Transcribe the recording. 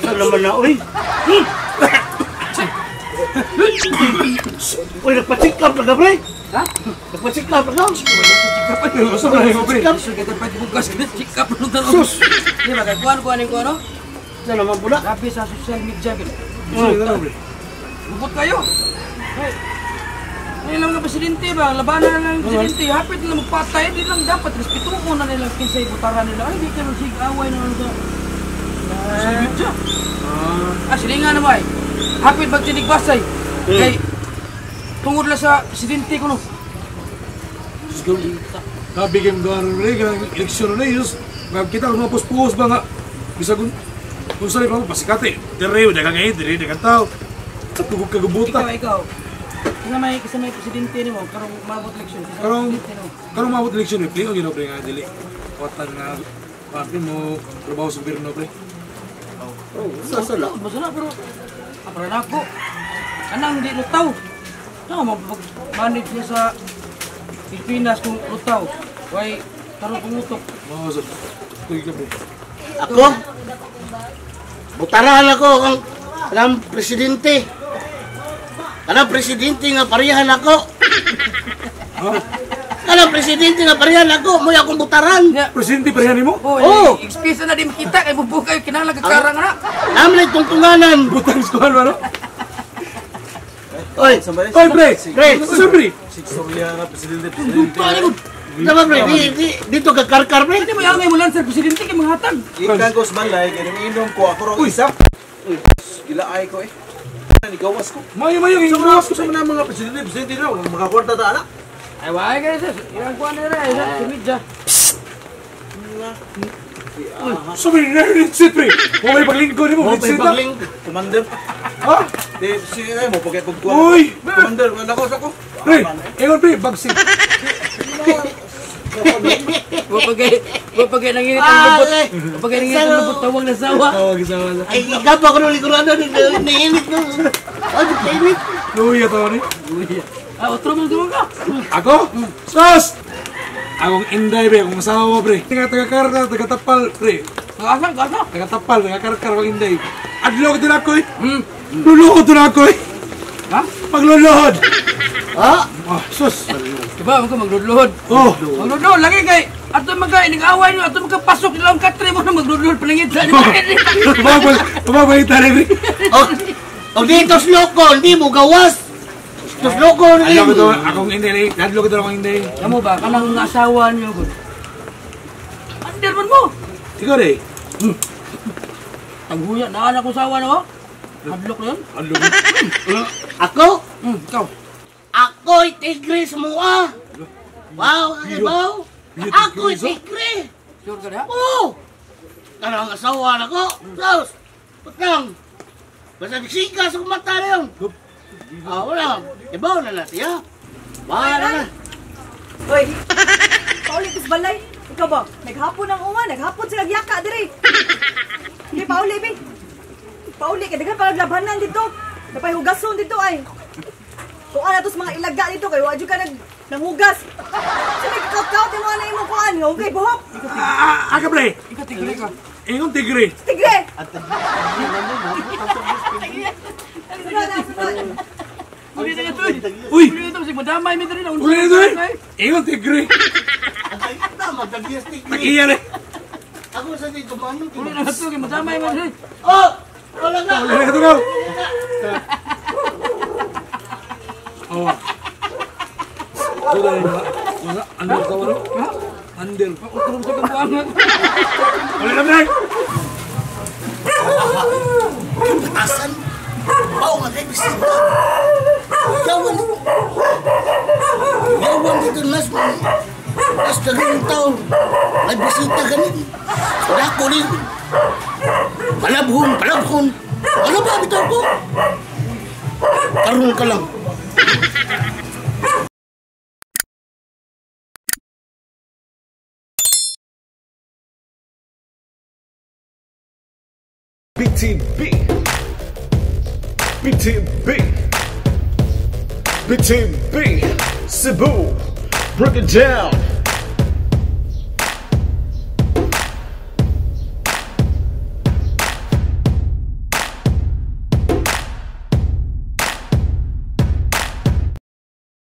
Saan naman na, uy? Uy, nagpa-check up na ka, pre? Ha? Nagpa-check up na ka? Check up Gusto mo na yung pre? Gusto kita pa bugas check up no tanong. Sus! Di ba kay kuan kuan ko ano? Saan naman pula? Grabe sa social media gid. Lupot kayo. Hey. Ngayon lang nga presidente ba? Labanan na lang presidente. Hapit nila magpatay. Di lang dapat. Respetuon na nila kinsay butaran nila. Ay, di kayo sig-away na lang sa social media. Ah, silingan na ba eh. Hapit magtinigbasay. Kay, tungod lang sa presidente ko no. Kabigyan ko ano rin, eleksyon na yun. Kita ko mga pus-pus ba nga. Bisa kung saan pa mo, pasikate. Dire, dagang ngayon, dire, dagang tao. Sa tugog kagubuta. Ikaw. Kasi may presidente ni mo, karong mabot eleksyon. Karong mabot eleksyon, eh, play, o ginaw, pre, nga, dili. Kuwatan nga, parte mo, trabaho sa gobyerno, pre. Oh, sasala. Masala, pero, para na ako. Anang di lutaw. No, mag-manage niya sa Pilipinas kung lutaw. Way, tarong pumutok. Oo, sir. Tuloy ka, pre. Ako? Butarahan ako ang presidente. Kanang presidente nga parehan ako. Ha? Kanang presidente nga parehan ako, mo'y akong butaran. Yeah. Presidente parehan nimo? Oh, Oh. Excuse na di makita kay bubo kayo kinahanglan kakarang na. Naman ay tungtunganan. Butang eskwela ano? Oy, Oy, pre. Pre. Sir, pre. Six nga presidente, presidente. Tama pre, dito ka karkar pre. Hindi mo yung mo lang sir presidente kay manghatag. Ikan ko sa balay, kaya inom ko ako rong isa. Gilaay ko eh. Nigawas ko. Mayo mayo yung gawas ko. Sa mga mga presidente, presidente na, makakwarta ta anak. Ay waay kayo sir. Ilang kuan na ra sa media. So many nerds pre. Mo may paglingkod nimo, Mo may presidente. paglingkod. Commander. Ha? Di si ay mo pagkay pagkuan. Uy! Commander, wala ko sa ko. Pre, ingon pre, bagsi. Wa pagay nanginit ang lubot. Wa pagay nanginit ang lubot tawag na sawa. Tawag sawa. Ay, ikaw pa ko nung likurano, nainit no. Ay, nainit. Luya to ni. Ah, otro man duwa ka. Ako? Sus! Akong inday pre, akong asawa pre. Taga-karkar, taga-tapal pre. Asa, asa. Taga-tapal, taga-karkar akong inday. Adlaw ko din ako eh. Luluhod din ako eh. Ha? Pagluluhod. Ha? Oh, sus. Diba, mo ka magluluhod. Oh. Magluluhod lagi kay ato magka ining-away nyo, ato magkapasok nilang katre mo na magluluhod panangit sa Tumabay tayo pre. O dito sloko, hindi mo gawas. Sloko Adlaw ko to, akong inday, adlaw ko to akong inday. Kamo ba, kanang asawa niyo gud. Under man mo. Ikaw re. Taghuya na anak ko asawa no. Hadlok na yun. Adlaw. Ako? Ikaw. Ako'y tigre sa mua. Wow, wow. Ako'y tigre. Sure ka na? Oo. Kanang asawa na ko. Tapos, putang. Basta nagsika sa kumata na yun. Ah, wala. Ibaw na natin, ha? Wala na. Uy, paulit is balay. Ikaw ba? Naghapon ang uwan. Naghapon sila yaka, dire. Hindi, pauli, be. Pauli. Kaya daghan paglabanan dito. Napay hugason dito, ay. Kung ano to sa mga ilaga dito, kayo, wadyo ka nanghugas. Sa may kakaut yung mga na imong kuan, okay, buhok. Aka, pre. Ikaw, tigre ka. Ingon tigre. Tigre! Sunod na, sunod. Uli na ito eh. Uy! Uli na ito. Sige, madamay mi dali na. Uli na ito eh. Ingon tigre. Tama, tagiyas tigre. Tagiya eh. Ako sa dito, manong. Uli na ito. Madamay man dali. Oh! Wala na! Uli na ito ka. Oh. Sudah ya, wala under ka wala. Under. Uturong sa kambuangan. Uli na bre. Batasan. Bao nga kay bisita. Yawan. Yawan dito nas. Nas dagang taon. May bisita ganin. Dako rin. Palabhon, palabhon. Ano ba bitaw ko? Karoon ka lang. BTB BTB BTB Cebu, break it down.